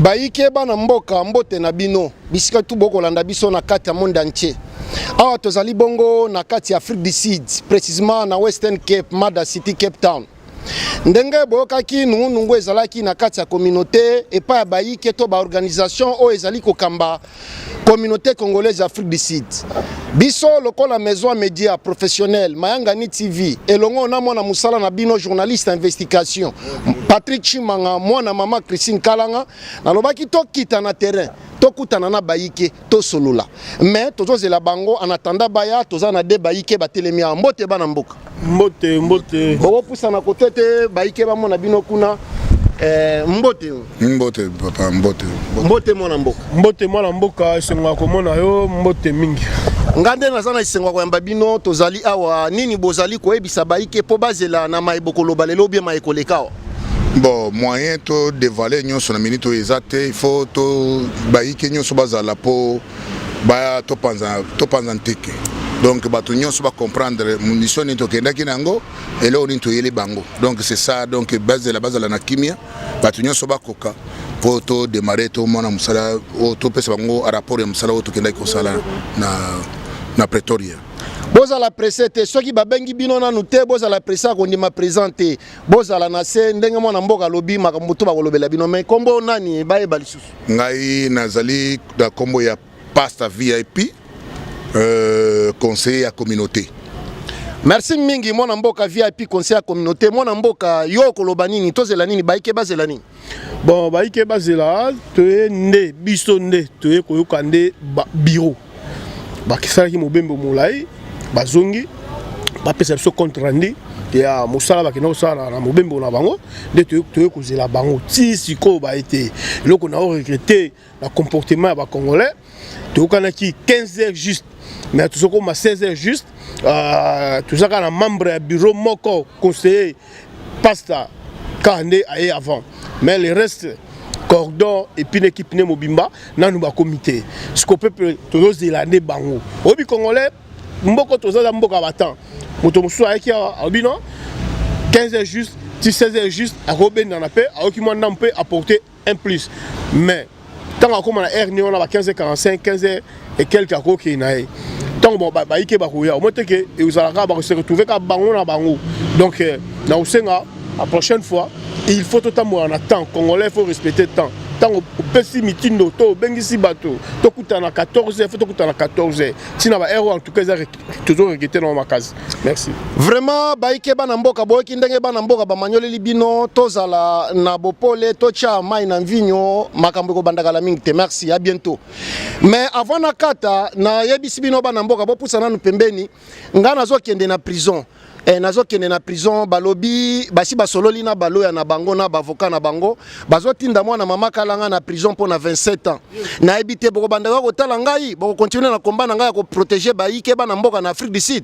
Bayike bana mboka, mbote na bino bisika tu bokolanda biso na kati ya monde entier. Awa tozali bongo na kati ya Afrique du Sud, précisément na Western Cape, Mada City, Cape Town. Ndenge boyokaki nungunungu ezalaki na kati ya communauté epai ya bayike to baorganisation oyo ezali kokamba communauté congolaise Afrique du Sud. Biso lokola maison media professionnel Mayangani TV elongo na mwana mosala na bino journaliste investigation Patrick Chimanga mwana mama Christine Kalanga nalobaki tokita na terrain tokutana na bayike tosolola mais tozozela bango en attendant baya toza na de bayike batelemi awa. Mbote bana mboka. Mbote, mbote. Bokopusana kote te bayike bamona bino kuna. Mbote. Mbote papa, mbote. Mbote mwana mboka. Mbote mwana mboka, esengo ya komona yo, mbote mingi. Nga nde naza na esengo ya koyamba bino. Tozali awa, nini bozali koyebisa bayike mpo bazela na maye bokoloba lelo obie maye koleka awa? Bon, moyen to dévoiler nyonso na minute oyo eza te. Il faut to bayike nyonso bazala mpo baya topanza nteke, donc bato nyonso bacomprendre mission nini tokendaki na yango, eloko nini toyeli bango. Donc c'est ça. Donc bazela, bazala na kimia, bato nyonso bakoka mpo todémarrer, tomona mosala oyo topesa bango rapport ya mosala oyo tokendaki kosala na Pretoria. Bozala pressé te. Soki babengi bino nanu te, bozala pressé ya kondima présent te. Bozala na se ndenge mwana mboka alobi makambo to bakolobela bino. Mais nkombo nani bayeba lisusu? Ngai nazali na nkombo ya Pasta VIP, conseiller ya communauté. Merci mingi mwana mboka VIP, conseiller ya communauté. Mwana mboka, yo okoloba nini? Tozela nini? Bayike bazela nini? Bon, bayike bazela, toye nde biso nde toye koyoka nde bureau bakisalaki mobembo molai, bazongi, bapesa biso compte rendu ya mosala bakenda kosala na mobembo na bango. Nde toye kozela bango ti sikoyo baye te. Eloko na oregretter na comportement ya bacongolais, toyokanaki 15 heures juste, mais tozokoma 16 heures juste. Toza kaka na membre ya bureau moko, conseiller Pasta kaka nde aye avant, mais le reste, cordon et puis l'équipe ne mobimba nanu bakomi te. Siko peuple tozozela nde bango. Oyebi congolais, mboka toza mboka batan, moto mosusu ayaki awa, alobi non, 15 heures juste ti 16 heures juste akobendana mpe ayoki mwa ndambo mpe apporter un plus, mais ntango akóma na heure ni wana ba 15 heures 45, 15 heures et quelque, akokei na ye. Ntango bon bayike bakoya omoi te ke ezalaka bakose retrouver kaka bango na bango. Donc na kosenga, la prochaine fois il faut totambola na temps. Congolais, il faut respecter temps. Ntango opesi mitindo to obengisi bato tokutana na 14 heures, faut tokutana na 14 heures ntina ba heure. En tout cas eza tozo regretter nango makasi. Merci. Vraiment bayike bana mboka, boyoki ndenge bana mboka bamanyoleli bino. Tozala na bopole, totya mai na mvinyo, makambo ekobandakala mingi te. Merci, à bientôt. Mais avant na kata, nayebisi bino bana mboka, bopusa nanu pembeni, ngai nazokende na prison. Nazokende na prison. Balobi basi basololi na baloya na bango na bavoka na bango, bazotinda mwana mama Kalanga na prison mpo na 27 ans. Nayebi te bokobandaka kotala ngai, bokocontinuer na komba na ngai ya koprotéger bayike bana mboka na Afrique du Sud.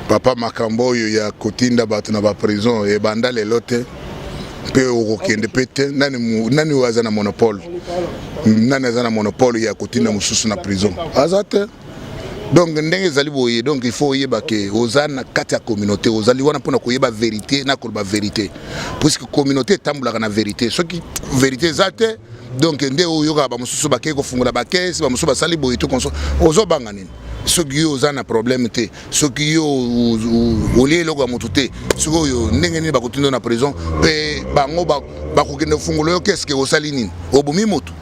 Papa, makambo oyo ya kotinda bato na baprison ebanda lelo te, mpe okokende mpe te. Nani, nani oyo aza na monopole? Nani aza na monopole ya kotinda mosusu na prison? Aza te. Donc ndenge ezali boye, donc il faut oyeba ke oza na kati ya communauté, ozali wana mpona koyeba vérité na koloba vérité, puisque communauté etambolaka na vérité. Soki vérité eza te, donc nde oyokaka bamosusu bakei kofungola bakesi, bamosusu basali boye to konso. Ozobanga nini soki yo oza na problème te, soki yo olie eloko ya motu te? Soki oyo ndenge nini bakotinda na prison mpe bango bakokende kofungola yo keske osali nini? Obomi motu?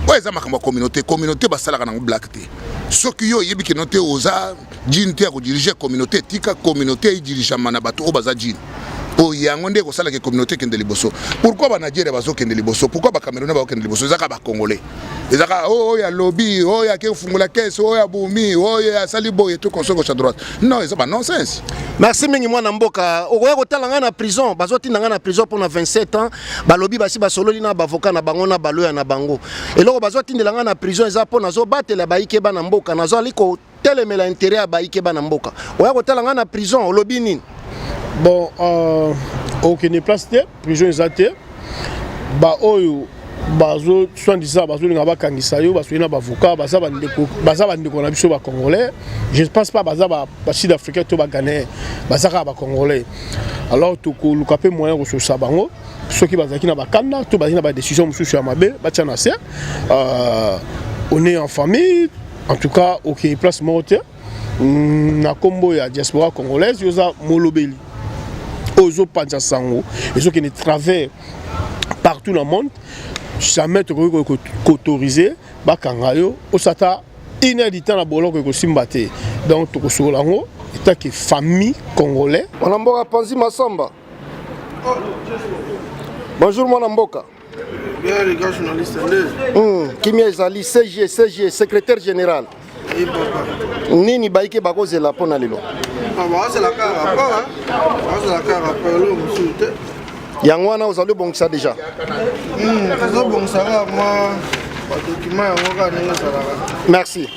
Oyo eza makambo ya communauté. Communauté basalaka nango blague te. Soki yo oyebi keno te oza digne te ya kodiriger communauté, tika communauté edirigeama na bato oyo baza digne, po yango nde ekosalaka communauté ekende liboso. Pourquoi banigeria bazokende liboso? Pourquoi bacamerounais bazokende liboso? Ezaka bacongolais, ezaka oyo alobi, oyo ake kofungola kese, oyo abumi, oyo asali boye to conso gauche à droite. Non, eza banonsense. Merci mingi mwana mboka. Okoya kotala ngai na prison. Bazotinda ngai na prison mpona 27 ans. Balobi basi basololi na bavoka na bango na baloya na bango. Eloko bazotindela ngai na prison eza mpo nazobatela bayike bana mboka, nazali kotelemela intérêt ya bayike bana mboka. Oya kotala ngai na prison, olobi nini? Bon, okende place te, prison eza te. Baoyo Bazo soi-disant bazolinga bakangisa yo, basoki na baavocat, baza bandeko, baza bandeko na biso bacongolais. Je pense pas baza basud africain to baghanéen, baza kaka bacongolais. Alors tokoluka mpe moyen kososa bango. Soki bazalaki na bakanda to bazalaki na badécision mosusu ya mabe, batia na se. On est en famille en tout cas. Okei place moko te na nkombo ya diaspora congolaise. Yo oza molobeli oyo ozopanza sango, ezokende travers partout na monde. Jamais tokoki koautoriser bakanga yo, osata une heure du temps na boloko, ekosimba te. Donc tokosokola yango etake famille congolais. Mwana mboka Panzi Masamba, bonjour mwana mboka. Bien, les gars journalistes, nde. Kimia ezali. CG, CG, secrétaire général. Eh, papa. Nini bayike bakozela mpo na lelo? Ah, bazela kaka rapport, hein. Bazela kaka rapport, eloko mosusu te. Yango wana ozali obongisa déjà? Tozobongisa kaka mwa badocument yango kaka ndenge ezalaka. Merci.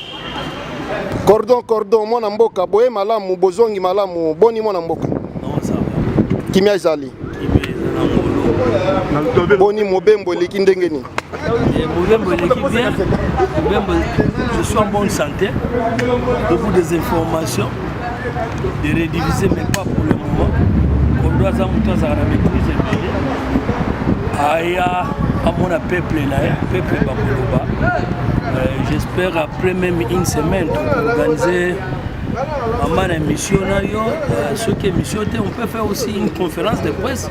Cordon, cordon, mwana mboka, boye malamu, bozongi malamu. Boni mwana mboka? Non, ça va. Kimia ezali. Kimia eza na ngolo. Boni mobembo eleki ndenge nini? Mobembo eleki bien. Mobembo, je suis en bonne santé. Beaucoup des informations de rediviser, mais pas pour le moment. Kondo aza moto azalaka na maîtrise ebele. Aya amona peuple na ye, peuple bakoloba. J'espère après même une semaine organiser mama na émission na yo. Soki émission te, on peut faire aussi une conférence de presse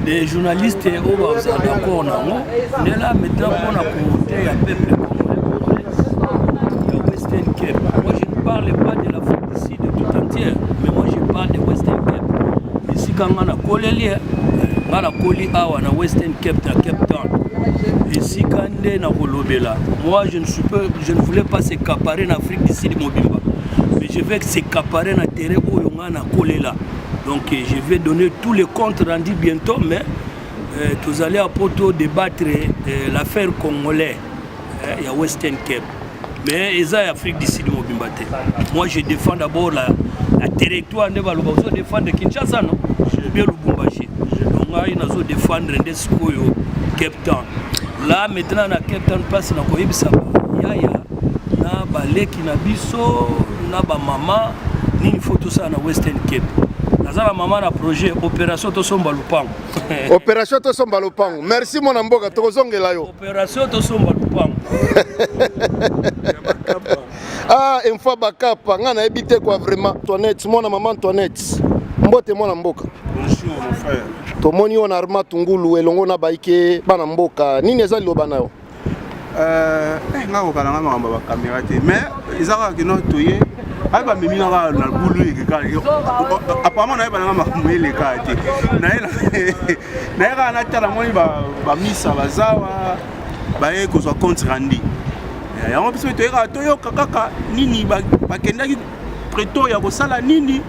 des journalistes oyo bazala d'accord nango. Nde là maintenant mpona koteya peuple congolais ya Western Cape. Moi, je ne parle pas de l'Afrique du Sud tout entière, mais moi, je parle de Western Cape, esika nga nakoleli. Nga nakoli awa na Western Cape, na Cape Town, esika nde nakolobela. Moi, je ne suis pas, je ne voulais pas s'accaparer na Afrique du Sud mobimba, mais je vais s'accaparer na terrain oyo nga nakolela. Donc je vais donner tous les comptes rendus bientôt, mais tozali à poto débattre l'affaire congolais ya Western Cape, mais eza ya Afrique du Sud mobimba te. Moi, je défends d'abord la territoire. Nde baloba ozodéfendre Kinshasa, non, bien Lubumbashi. Donc ngai nazodéfendre nde sikoyo Cape Town. Là maintenant, na Cape Town, place na koyebisa yaya na baleki na biso na bamama nini faut tosala na Western Cape. Naza na mama na projet opération tosomba lupango. Opération tosomba lopango. Merci mwana mboka, tokozongela yo. Opération tosomba lupango. Ah, emfa bakapa, ngai nayebi te quoi. Vraiment, Antoinette, mwana mama Antoinette, mbote mwana mboka. Bonjour mon frère. Tomoni yo na Arma Tungulu elongo na bayike bana mboka. Nini eza liloba na yo? Nga kokala nga makambo ya bacaméra te, mais eza kaka kino toye aye bamemi nga kaka na bulu eleka. Apparemment nayeba nanga makambo eleka te. Naye kaka natala, moni bamisa bazawa baye kozwa compte rendu yango. Biso toye kaka toyoka kaka nini bakendaki Pretoria kosala nini.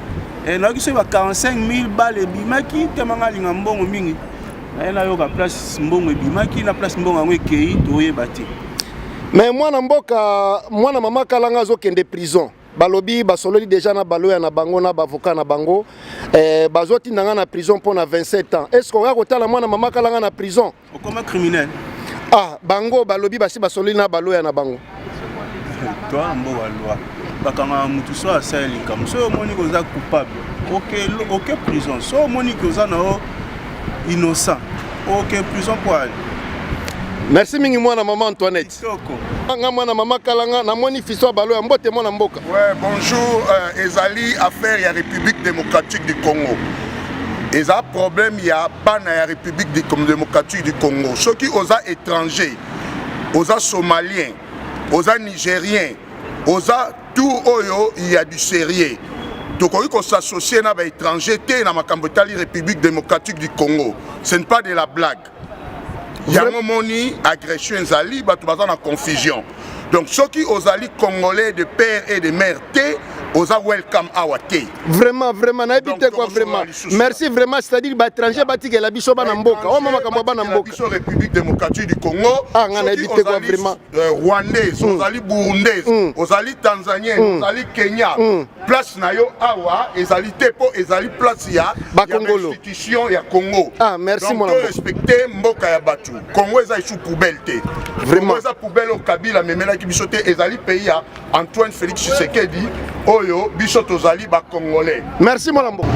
Nayoki soki ba 45 000 bale ebimaki temanga alinga mbongo mingi. Naye nayoka place mbongo ebimaki na place mbongo yango ekei, toyeba te. Mais mwana mboka, mwana mama Kalanga azokende prison. Balobi basololi déjà na baloya na bango na baavocat na bango. Bazotinda nga na prison mpo na 27 ans. Est ce que oya kotala mwana mama Kalanga na prison? Okoma criminel? Ah, bango balobi basi basololi na baloya na bango. Toa mboka loi, bakangaka mutu so asali likambo. Soki omoni koza coupable, oke prison. So omoni koza na yo innocent, oke prison po ali. Merci mingi mwana mama Antoinette. Kitoko. Nga mwana mama Kalanga, namoni fiso ya balo ya. Mbote mwana mboka. Ouais, bonjour. Ezali affaire ya République démocratique du Congo. Eza problème ya bana ya République démocratique du Congo. Soki oza étranger, oza somalien, oza nigérien, oza tout oyo, il y a du sérieux. Tokoki kos'associer na baétranger te na makambo etali République démocratique du Congo. Ce n'est pas de la blague. Yango moni agression ezali, bato baza na confusion. Donc soki ozali congolais de père et de mère te, Oza welcome awa te. Vraiment, vraiment, nayebi Donc, te quoi. tokosolola Vraiment lisusu. Merci vraiment. C'est-à-dire baétranger batikela biso bana mboka oyo, makambo ya bana mboka. Biso République démocratique du Congo. Ah, nga nayebi Soki te quoi, ozali, vraiment. Rwandaise, ozali burundaise, ozali tanzanienne, ozali Kenya, place na yo awa ezali te, mpo ezali place ya Bakongolo. Ya institution ya Congo. Ah, merci, Donc mwana to mboka. respecte mboka ya bato. Congo eza esu poubelle te. Vraiment. Congo eza poubelle oyo Kabila amemelaki biso te. Ezali pays ya Antoine Félix Tshisekedi oyo biso tozali bacongolais. Merci, mwana mboka.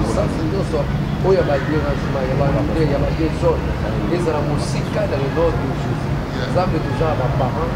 Puissance nyonso oyo ya badérangement, ya badésordre, ya badésordre ezala mosika dans le nom de Jésus. Nzambe, toza na baparent.